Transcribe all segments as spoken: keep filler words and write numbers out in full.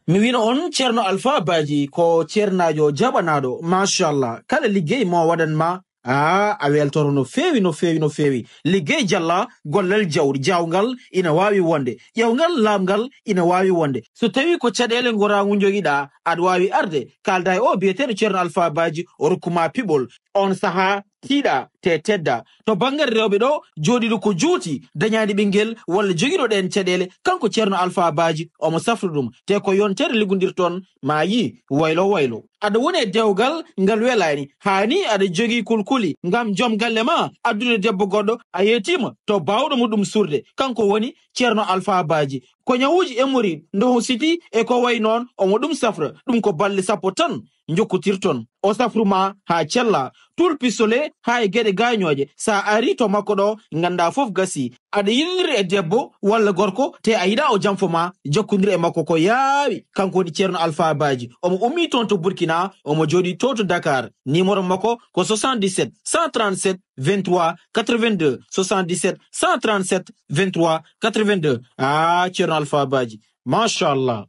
Mi wino on Ceerno Alfa Baaji ko ceernaajo jaɓanaaɗo, machallah. Kala liggey mo waɗan ma, aa, a weltoro no feewi, no feewi, no feewi. Liggey jalla, gollal jawr-, jaawngal ina waawi wonde. Ƴeewngal laamngal ina waawi wonde. So tawii ko caɗeele ngoraagu njogiɗaa, aɗa waawi arde, kaalda e o biyeteeɗo Ceerno Alfa Baaji, o rokku ma piɓol. On sahaa, tiiɗa, te tedda. To banngal rewɓe ɗo, jooɗiiɗo ko juuti, dañaani ɓinngel, walla jogiiɗo ɗeen caɗeele, kanko Ceerno Alfa Baaji, omo safra ɗum. Te ko yontere liggondirton, ma yii, waylo waylo. Aɗa woni e dewgal ngal welaani, haa nii aɗa jogii kulkuli ngam joom galle ma, addude debbo goɗɗo, a yeetiima to baawɗo mo ɗum surde, kanko woni Ceerno Alfa Baaji. Ko ñawuuji hémorroïde, ndoho siti e ko wayi noon, omo ɗum safra. Ɗum ko balɗe sappo tan njokkotirton. O safru ma haa cella, tuul pistolet haa e geɗe gaañooje. So a arii to makko ɗo, nganndaa fof gasii. Aɗa yiɗindiri e debbo walla gorko, te a yiɗaa o janfo ma, jokkondir e makko ko yaawi. Kanko woni Ceerno Alfa Baaji. Omo ummii toon to Burkina, omo jooɗii to to Dakar. Numéro makko ko soixante-dix-sept cent trente-sept vingt-trois quatre-vingt-deux, soixante-dix-sept cent trente-sept vingt-trois quatre-vingt-deux. Ah, Ceerno Alfa Baaji. Machallah.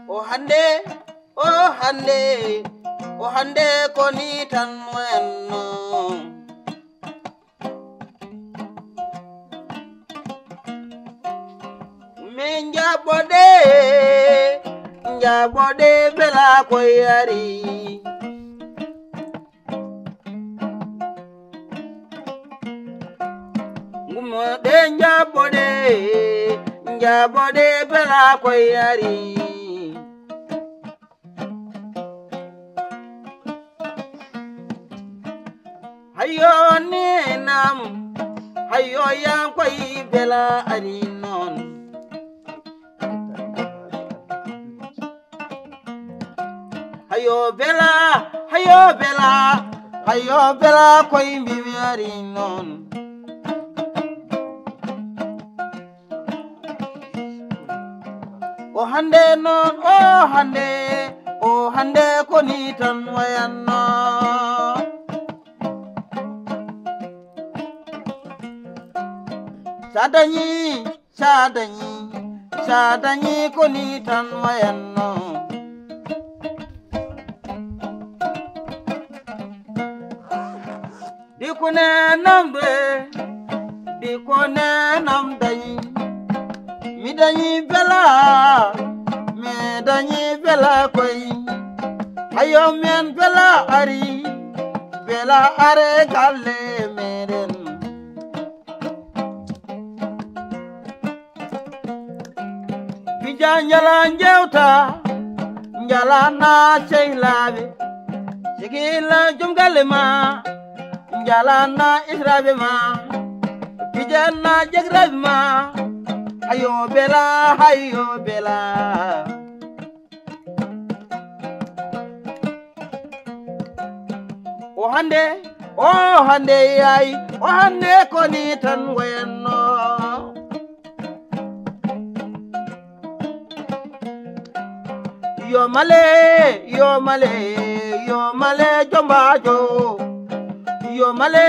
O hannde, o hannde, o hannde ko ni tan wayanno. Min njaɓɓoɗe, njaɓɓoɗe bela ko yari. Ngummoɗe njaɓɓoɗe, njaɓɓoɗe bela ko yari. Hayo nenam, hayo yankoy bela ari noon. Hayo bela, hayo bela, hayo bela koy mbimi ari noon. O hannde noon, o hannde, o hannde ko ni tan wayanno. Sa dañi, sa dañi, sa dañi ko ni tan wayanno. Di ko nenam de, di ko nenam dañi. Mi dañi bela, mi dañi bela koy. Ayo men bela ari, bela are galle meɗen. Pija njala njewta, njala na sehlaaɓe. Sigila jom galle ma, njala na israɓe ma. Pija na jegraɓe ma, hayo bela, hayo bela. O hannde, o hannde yaay, o hannde ko ni tan wayanno. Yo male, yo male, yo male jombajo. Yo male,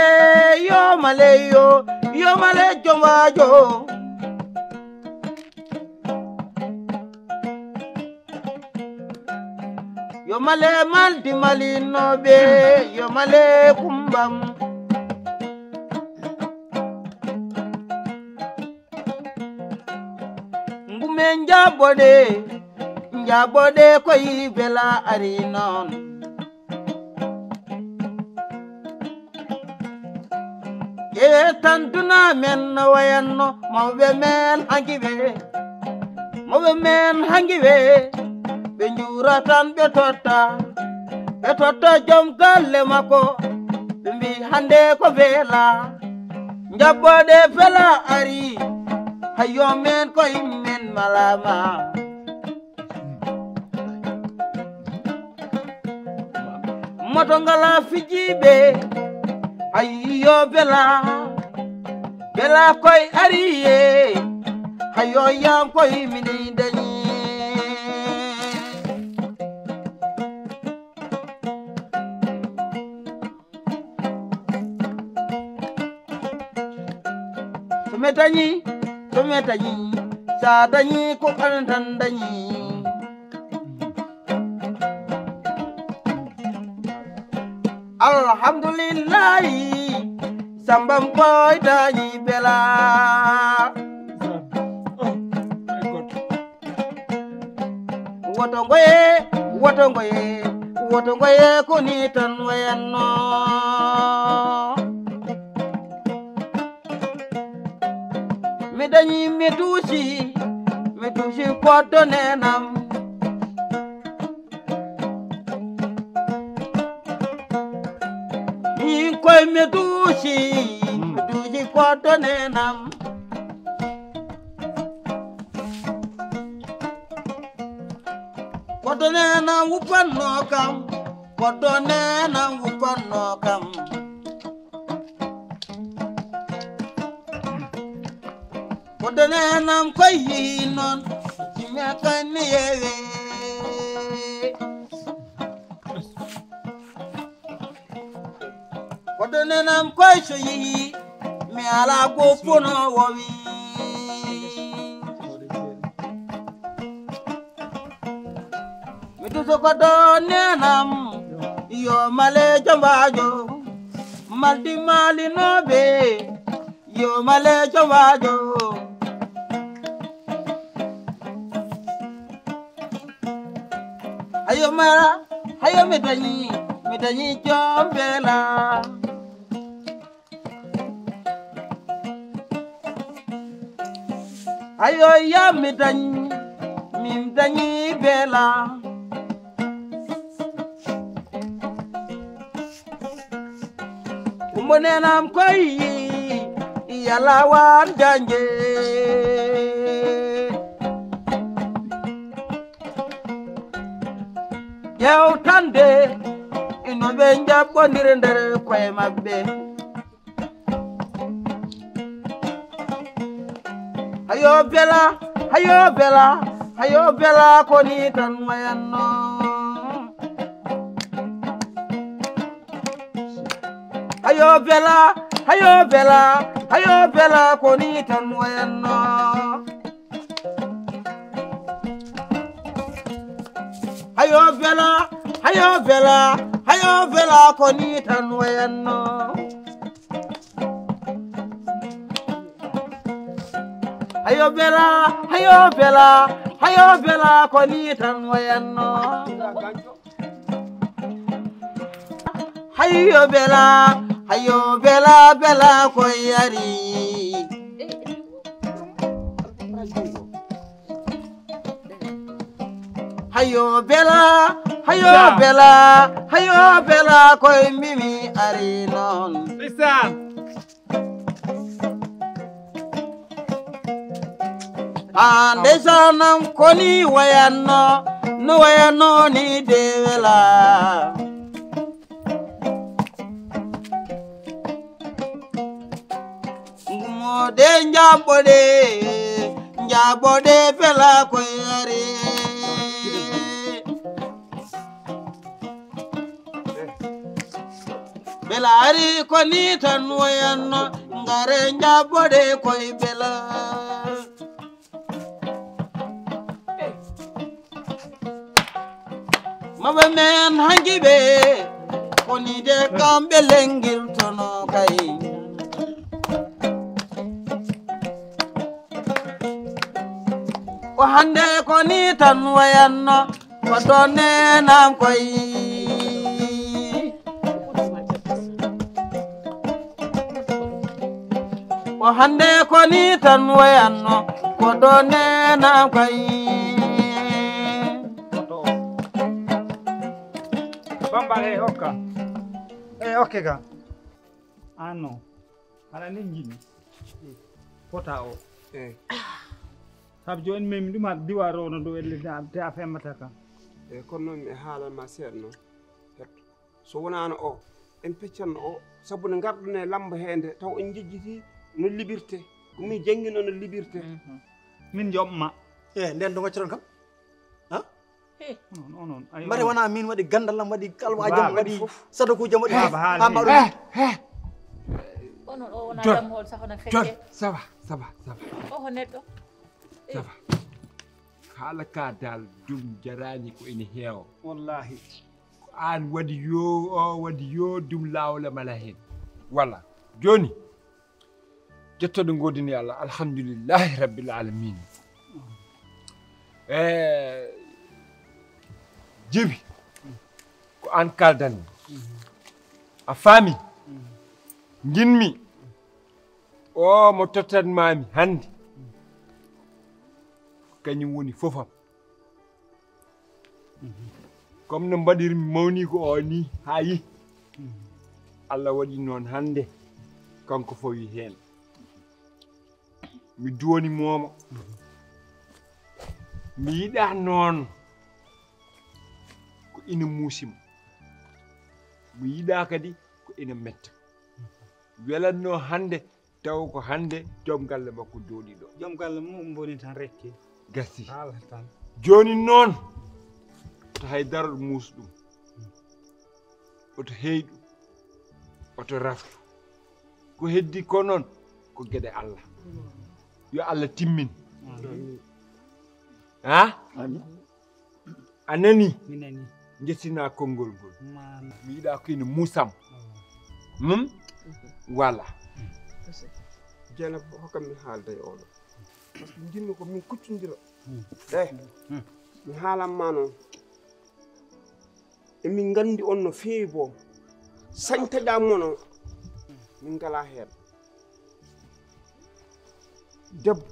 yo male, yo, yo male jombajo. Yo male maldi malinoɓe, yo male kumbam. Ngumen jaɓɓoɗe, jaɓɓoɗe koyi bela ari noon. Ƴeewe tan duna men no wayanno, mawɓe men hanki ɓe, mawɓe men hanki ɓe, ɓe njuura tan ɓe totta, ɓe totta joom galle makko, ɓe mbi hannde ko bela, jaɓɓoɗe bela ari, hayo men ko yimmen malama. Moto ngala fijiɓe, ayyo bela, bela koy ariye, hayo yam koy mini dañi. To mi dañi, to mi dañi, sa dañi ko ɓaɗan tan dañi. Alhamdulillahi, Samba Mboy dañi bela. Woto ngoye, woto ngoye, woto ngoye ko ni tan wayanno. Mi dañi mi duusi, mi duusi koddo nenam. Min koy mi duusi, mi duusi koddo nenam. Koddo nenam wuppanno kam, koddo nenam wuppanno kam. Koddo nenam koy yi noon, jimme kan ni yewe. Koddo nenam koy so yi, mi ala go pono wowi. Mi duso koddo nenam, yo male jombajo, maldi malinoɓe, yo male jombajo. Hayo mara, hayo mi dañi, mi dañi jombela. Ayo ya mi dañ, min dañi bela. Umbo nenam koy yala wan janje. Ƴeew tan de, ino ɓe njaɓɓondire nder koye maɓɓe. Hayo bela, hayo bela, hayo bela, ko ni tan wayanno. Hayo bela, hayo bela, hayo bela, ko ni tan wayanno. Hayo bela, hayo bela, hayo bela, ko ni tan wayanno. Hayo bela, hayo bela, hayo bela, ko ni tan wayanno. Hayo bela, hayo bela, bela ko yari. Hayo bela, hayo bela, hayo bela, koye mimi ari noon. Ndeysaan. Ah, ndeysaanam, ko ni wayanno, no wayanno ni de wela. Ngumo de njaɓɓoɗe, njaɓɓoɗe bela ko yare. Belaari ko ni tan woyanno, ngare njaɓɓoɗe koye bela. Maɓe men hanki ɓe, ko ni de kamɓe lengirtono kay. Ko hannde ko ni tan wayanno, ko ɗon nenam koy. Ko hannde ko ni tan wayanno, ko ɗon nenam koy. Bambal e hokka. E hokke ka. Anno. Haɗa nden jiɗmi. Pota o. Eyi. Sabu jooni memi ɗum haɗa diwa rowno dow elle te a femmata kam. Eyi, kono noon mi haalan ma seeɗa noon. Hetto. So wonaano o, en peccanno o, sabu ne ngarɗon e lamba hee nde, taw en njejjiti no liɓirte. Ko min janngino no liɓirte. Min joɓma. E nden ɗo gaccoton kam. Ha? Onon, onon. Ayo. Mbaɗi wona min waɗi gandal am waɗi kalwajam waɗi sadakuji am waɗi Baba, haali ha ni. mbaɗo Onon o wona Jon. Dammuwol sax hono Jon, fekke. Ça va, ça va, ça va, Oho neɗɗo. Ça va. Haala ka dal dum jarani ko ene heewa. Wallahi. Ko aan waɗi yo o waɗi yo dum laawol am ala heen. Walla jooni jettoɗo ngoodini Allah, alhamdulillahi rabbil alamin. E jibi ko aan kaldanmi, a faami? Nginmi o mo tottanmaami hannde, kañum woni fof am. Comme no mbaɗirmi mawniiko o ni haa yi, Allah waɗi noon hannde kanko fawi heen. Mi duwani moomo. Mi yiɗaa noon ko ina muusi mo. Mi yiɗaa kadi ko ina metta. Welatnoo hannde taw ko hannde joom galle makko jooɗi ɗo. Joom galle mum mboni tan rekki. Gasi. Haala tan. Jooni noon to hay daro muusu ɗum. Oto heyɗu, oto raftu. Ko heddi ko noon ko geɗe Allah. Yo Allah timmin. Ha? A nani? Mi nani. Njettina konngol ngol. Maana. Mi yiɗa ko ina muusam. Hmm? Voilà. Jeynaba, hokkam mi haalda e oɗo. Par ce que jinmi ko min kuccondira. E mi haalan ma noon. Emin nganndi on no feewi boom. Sañtaɗa mono min ngala heen. Debbo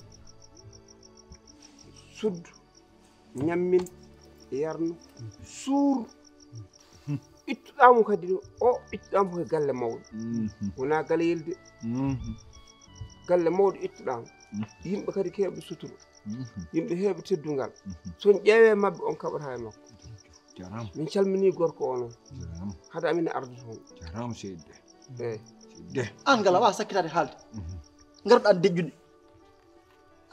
suddu ñammin yarnu suur. Ittuɗamo kadi o ittuɗamo ko galle mawɗo. Wona galle yelde. Galle mawɗo ittuɗamo. Yimɓe kadi kewɓe suturu. Yimɓe heewɓe teddungal. So on ƴeewe mabɓe on kaɓata e makko. Min calmini gorko o noon. Hade amin ardu toon. Jarama seydi. Eyi. An ngal a wawa sakkitade haalde. Garuɗa an dejjude.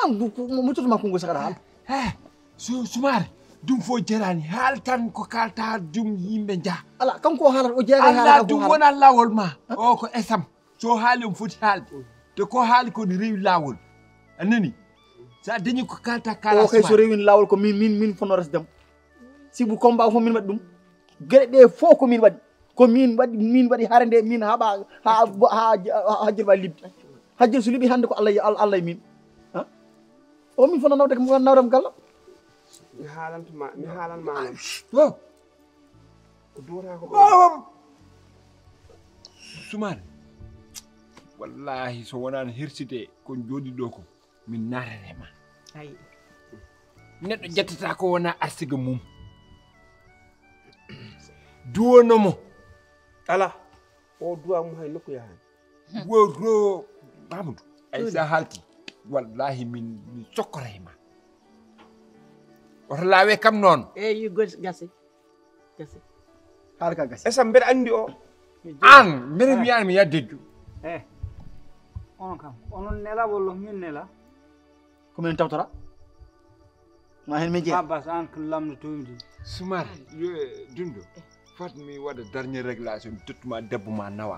An mutoto ma konngol sakaɗa haala. He, su sumaare ɗum fof jarani, haal tan ko kalta ɗum yimɓe njaha. Ala kanko o haalata o jeeya. Alla ɗum wona lawol ma. O ko esam. So haali omo foti haalde. Te ko haali ko ne rewi lawol. A nani? Sa dañi ko kalta kala. O kay so rewin lawol ko min min min fono resdam. Sibu combat fof min waɗi ɗum. Geɗe ɗe fof ko min waɗi. Ko min waɗi min waɗi hare nde min haɓa ha ha hajjir ba libdi. Hajjir so liɓi hande ko Allah Allah e min. O min fof no nawde kam nawdam galla. Mi haalanta ma mi haalan ma noon. Ko duwata ko. Sumaare. Wallahi so wonano herside ko jooɗi ɗo ko min naatata e ma. Neɗɗo ƴettata ko wona arsiga mum. Duwono mo. Ala o duwa mum hay nokku yahani. Woro Amadou, ay sa halti wallahi min min sokkora e ma. Oto laawe kam noon. Eyi gasi gasi. Haala ka gasi. Esa mbeɗa anndi o. An mbeɗa wiyani mi yaddejjo. E onon kam onon nela walla min nela? Ko minen tawtora. Ma hen min jeeya. Abbas an ko lamndotomi ɗum. Sumar yo e dundo. Fat mi waɗa dernier réglage, mi tottuma debbo ma nawa.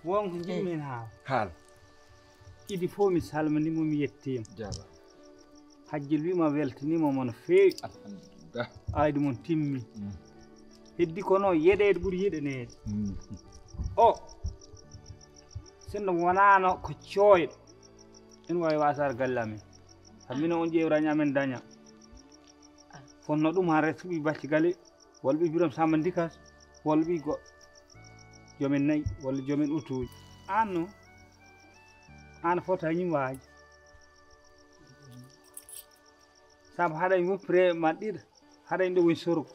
Won ko njiɗmi heen haal. Haal. Idi fof mi salminiima, mi yettiima. Jaaraama. Hajjel wiima weltaniima mo no feewi. Alhamdulillah. Aaydi mon timmi. Mm. Heddi ko noon yeɗeede ɓuri yiɗaneede. Mm. O, sinno wonaano ko cooyɗo, ene waawi waasaade galle amen. Sabu minen on ƴeewraani amen daña. Fotno ɗum haa rek suɓi bacci gale, walla ɓe mbiram Samba Ndikas, walla ɓi goɗɗo. Joomen nayi, walla joomen otooji. Aan noon, aan fota ñim waaji. Sabu haɗa mi woppire ma ɗiɗa, haɗa ɗo woni sorgo.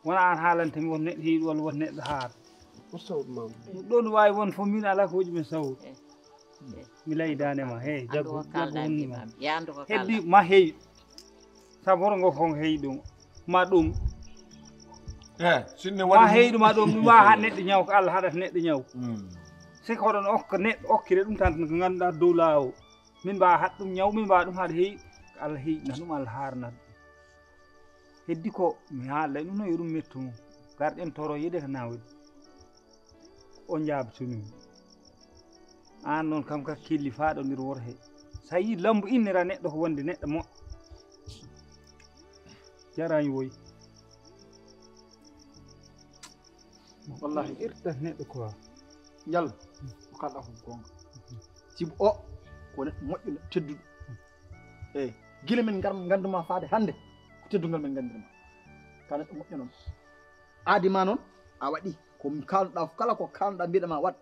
Wona aan haalanta mi won neɗɗo heewi walla won neɗɗo haara. Ɗum ɗoon waawi won fof min alaa ko hoƴi min sawru. Mi layi daande ma, hey, jaggu, jaggu hunni ma. Heddi ma heewi. Sabu hoto ngo kon heewi ɗum. Ma ɗum. Eh, sinne ma waɗi heewi ɗum, ma ɗum. Ɗum waawa haɗ neɗɗo ñaw, ko Allah haɗata neɗɗo ñaw. Mm. Si ko hoɗon okka neɗɗo okkire ɗum tan ko ngannduɗaa dow laawo. Min mbaawa haɗ ɗum ñaw, min mbaawa ɗum haɗ heewi. Ko Allah heewi na ɗum, Allah haarnata ɗum. Heddi ko mi haalda ɗum no yo ɗum mettu mum. Garɗen toro yiɗe ko nawde. O jaabtini. Aan noon kam ka kelli faaɗo ndir worhe. So a yii lambu innira neɗɗo ko wonde neɗɗo moƴƴo. Jaraani woy. Wallahi irta neɗɗo ko. Njal ko kalɗa ko goonga. Sibu o ko neɗɗo moƴƴo, neɗɗo tedduɗo. Eyi, gila min ngar- ngannduma faade hannde ko teddungal min nganndirma. Ka neɗɗo moƴƴo noon. Aadi ma noon a waɗi ko kaalnoɗa, kala ko kaalnoɗa mbiɗa ma waɗ,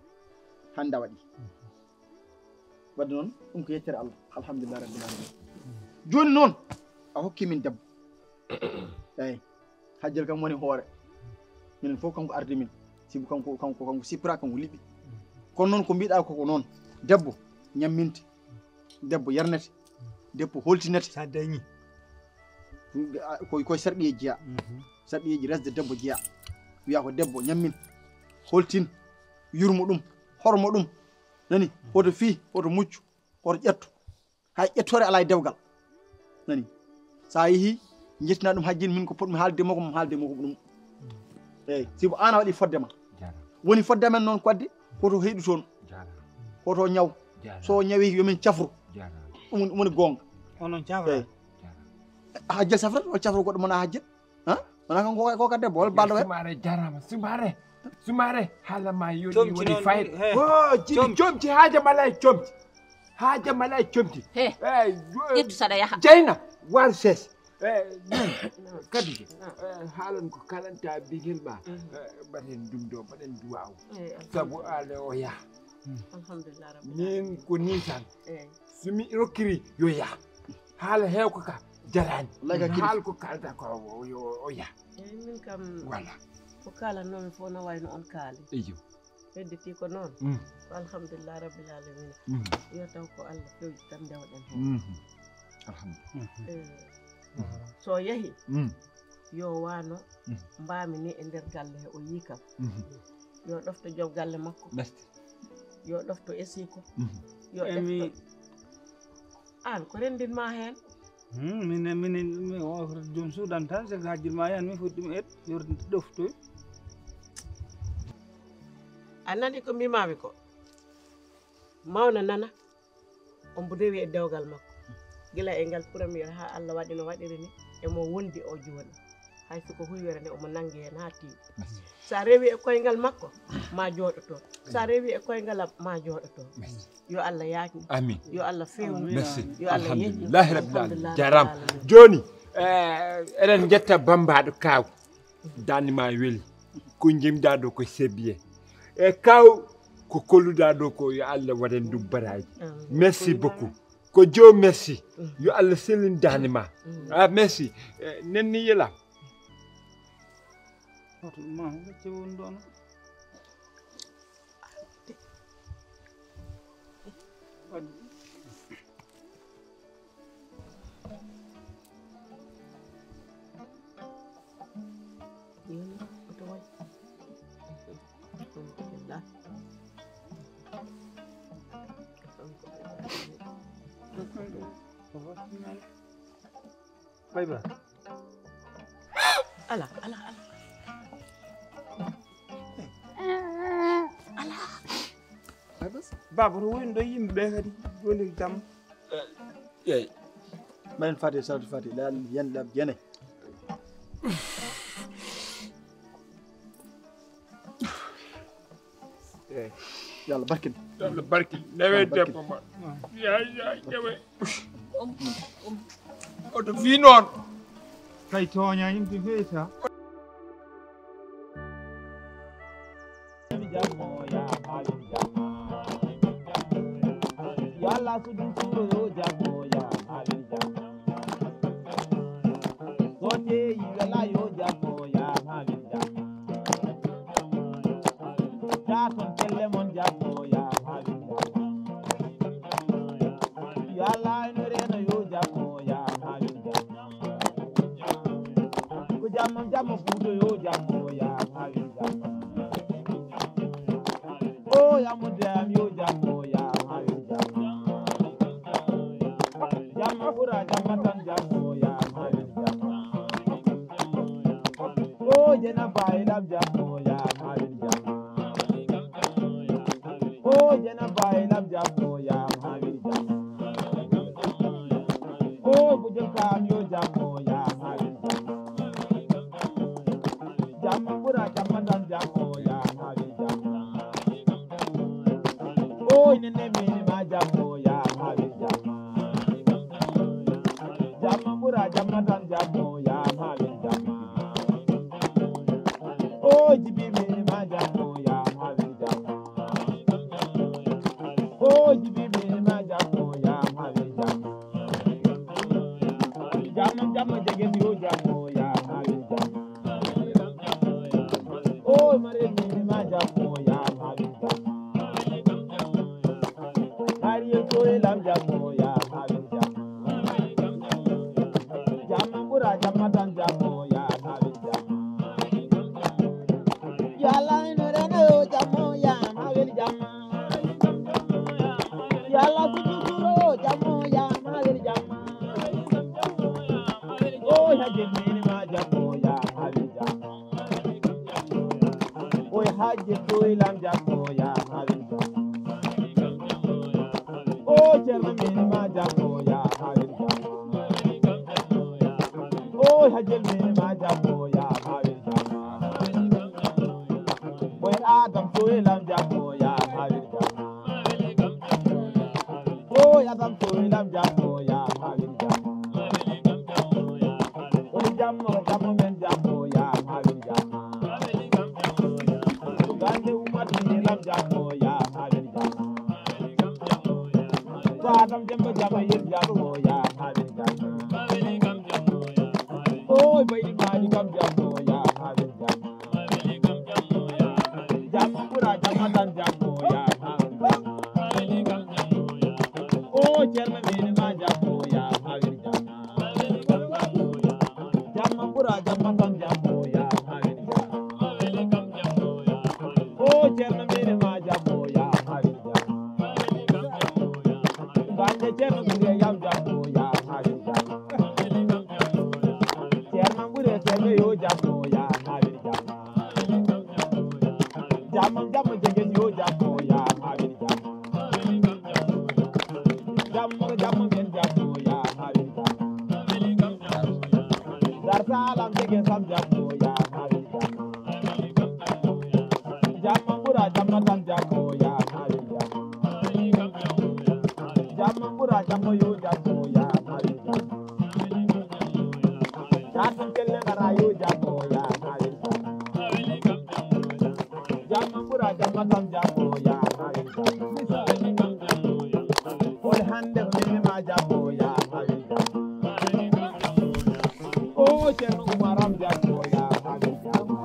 hannde a waɗi. Wadde noon ɗum ko yettere Allah, alhamdulillah rabbil alamin. Jooni noon a hokki min debbo. Eyi, hajjel kam woni hoore. Minen fof kanko ardi min. Sibu kanko kanko kanko sippira, kanko liɓi. Kono noon ko mbiɗa koko noon, debbo ñamminte, debbo yarnete, debbo holtinete. Sa dañi. Koy koy sarɗiyeji jeeya. Sarɗiyeji resde debbo jeeya. Wiya ko debbo ñammin, holtin, yurmo ɗum, hormo ɗum. Nani? Hoto fii, hoto muccu, hoto ƴettu. Hay ƴettoore alaa e dewgal. Nani? Sa yehi, jettina ɗum hajjin, min ko potmi haalde makko, mo haalde makko ɗum. Eyi, sibu an a waɗi fodde ma. Woni fodde men noon ko addi, hoto heyɗu toon. Hoto ñaw. So ñawi yomin cafru. Ɗum woni goonga. Onon cafra. Hajjel safrata wala cafra goɗɗo mona hajjel. Ha? Wona kanko ko ka debbo wala balɗo. Sumare jarama, sumare. Sumare hala ma yoni woni fayda. Oh, jini comci haja malay comci. Haja malay comci. He. Ƴettu saɗa yaha. Jeyna, war ses. Eh, Kadija, eh, haalan ko kalanta bigel ma. Eh, mbaɗen ɗum ɗo, mbaɗen duwaw. Sabu ale o yaha. Alhamdulillah rabbil alamin. Min ko ni tan. Eh. So mi rokkiri yo yaha. Haala heewko ka jarani. Wallahi ka kiri. Haal ko kalda ko o, o, o yaha. Eyi, min kam. Voilà. Ko kaalannomi fof no wayno on kaali. Eyo. Hedditi ko noon. Mm. Ko alhamdulillah rabbil alamin. Mm. Yo taw ko Allah fewji tan ndewɗen heen. Mhm. Alhamdulillah. Eh, so yehi, mm, yo wano, mm, mbami ni e nder galle he o yii kam. Mhm. Yo ɗofto joom galle makko. Merci. Yo ɗofto esiko. Mhm. Yo ɗofto. An ko rendin ma heen? Hmm, min min min o joom suudan tan, so hajjil ma yan mi fuɗɗi ɗum et yordi ɗoftoy. A nani ko mbimami ko? Mawna nana, omo rewi e dewgal makko. Gila e ngal premier ha Allah waɗi no waɗiri ni, emo wondi o jooni. Hay soko huywere nde omo nangi heen ha tiiɗi. Sa rewi e koyngal makko, ma jooɗo toon. Sa rewi e koyngal am, ma jooɗo toon. Yo Allah yaajnu. Amin. Yo Allah fewnu. Merci. Yo Allah yeñu. Alhamdulillahi rabbil alamin. Jarama. Joni, eh, eɗen jetta bambaɗo kaw. Dande ma weli. Ko jimda ɗo ko sebiye. E kaw ko kolluda ɗo ko yo Allah waɗan ɗum baraji. Amin. Merci beaucoup. Ko Joe merci. Yo Allah sellin dande ma. Ah, merci. Eh, nenni yela. Hoto ɗum ma, hoto woni ɗo no. Bay ba. Ala, ala, ala. Baaba, to woni ɗo yimɓe ɓe kadi, woni jam. Eyi. Mbaɗen Faatiha, salaatul Faatiha, la yen lab jene. Eyi. Yo Allah barkin. Yo Allah barkin. Newe debbo ma. Ya, ya, newe. Oto fi noon. Kay tooña yimɓe feeta. Yo Allah sudu suuro yo jammo ya. Sote yiwela yo jammo ya. Jason kelle mon jammo ya. Yo Allah no reno yo jammo ya. Ko jammo jammo fuuto yo jammo ya. O yammo dam yo jammo ya. Jamma ɓura jamma tan jammo ya. O jena bayilam jammo ya. O jena bayilam jammo ya. O bujel kam yo jammo ya. Jamma ɓura jamma tan jammo ya. O nene mini ma jammo ya. Jamma ɓura jamma tan jammo ya. O jibi mini ma jammo ya. O jibi mini ma jammo ya. Jamma jamma jege yo jammo ya. O mare mini ma jammo ya. Hari yo koye lam jammo ya. Jamma ɓura jamma tan jammo ya. Yalla ino rena yo jammo ya. Mawel jamma. Yalla sudu suro jammo ya. Mawel jamma. O hajje mini ma jammo ya. Mawel jamma. Oy hajje toy lam jammo ya. Mawel jamma. O cerno mini ma jammo ya. Mawel jamma. O hajjel mini ma jammo ya. Mawel jamma. Oy adam toy lam jammo ya. Mawel jamma. O adam toy lam jammo ya. Mawel jamma. Oli jammo jammo men jammo ya. Mawel jamma. Gande ummat ni lam jammo ya. Mawel jamma. Ko adam jemba jamma yer jammo ya. Mawel jamma. O bayi mali kam jammo ya. Mawel jamma. Jamma ɓura jamma tan jammo ya. O cerno mini ma jammo ya. Mawel jamma. Jamma ɓura jamma tan jammo ya. Mawel jamma. O cerno mini ma jammo ya. Mawel jamma. Bande cerno ɓure yam jammo ya. Mawel jamma. Ceerno ɓure seeɓe yo jammo ya. Mawel jamma. Jammo jammo jegen yo jammo ya. Mawel jamma. Jammo jammo men jammo ya. Mawel jamma. Dar salam jegen sam jammo ya. Mawel jamma. Jamma ɓura jamma tan jammo ya. Mawel jamma. Jamma ɓura jamma yo jammo ya. Mawel jamma. Jason kelle ngara yo jammo ya. Mawel jamma. Jamma ɓura jamma tan jammo ya. Mawel jamma. Ol hande ko mene ma jammo ya. Mawel jamma. O cerno umaram jammo ya. Mawel jamma.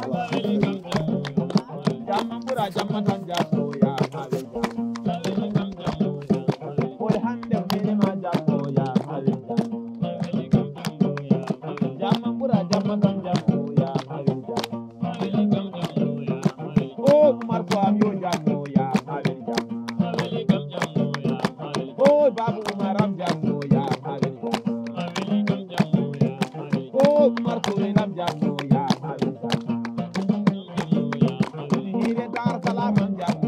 Jamma ɓura jamma tan jammo ya. Mawel jamma. Ol hande ko mene ma jammo ya. Mawel jamma. Jamma ɓura jamma tan jammo ya. Mawel jamma. O Umar ko am yo jammo ya. Mawel jamma. O babu Umar am jammo ya. Mawel jamma. O Umar ko en am jammo ya. Mawel jamma. Hire Dar Salam am jammo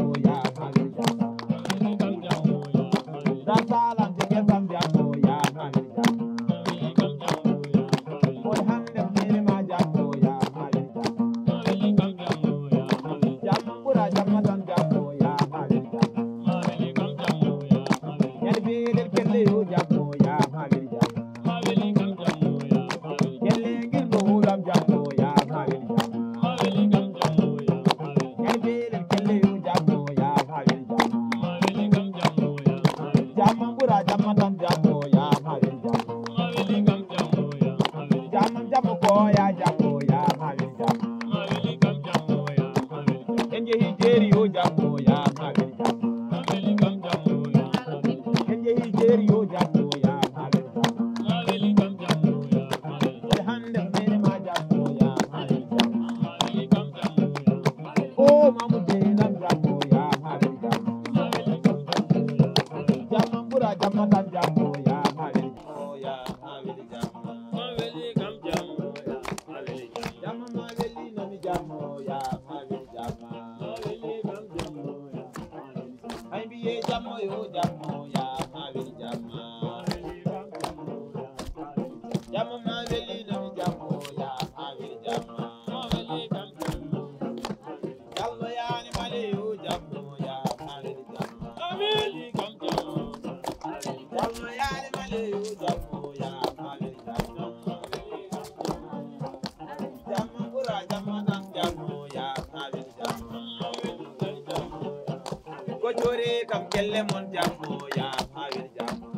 Lemon jammo ya, hawel jammo.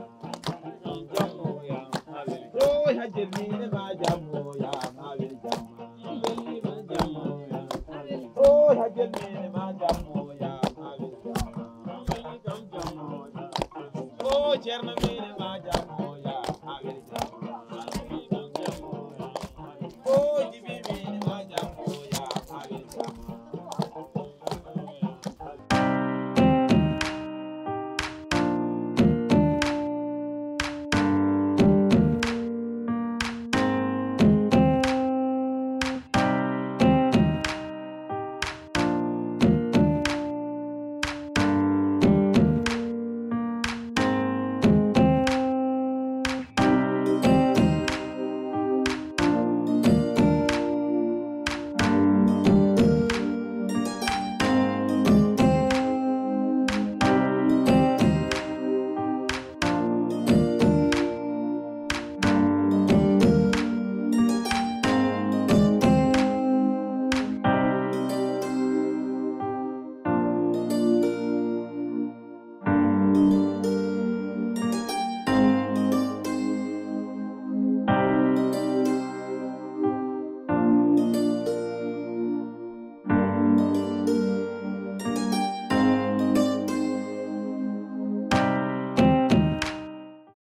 Jammo ya, hawel. Oy, hajjel mine ma jammo ya, hawel jammo. Oy, hajjel mine ma jammo ya, hawel jammo. O Ceerno mi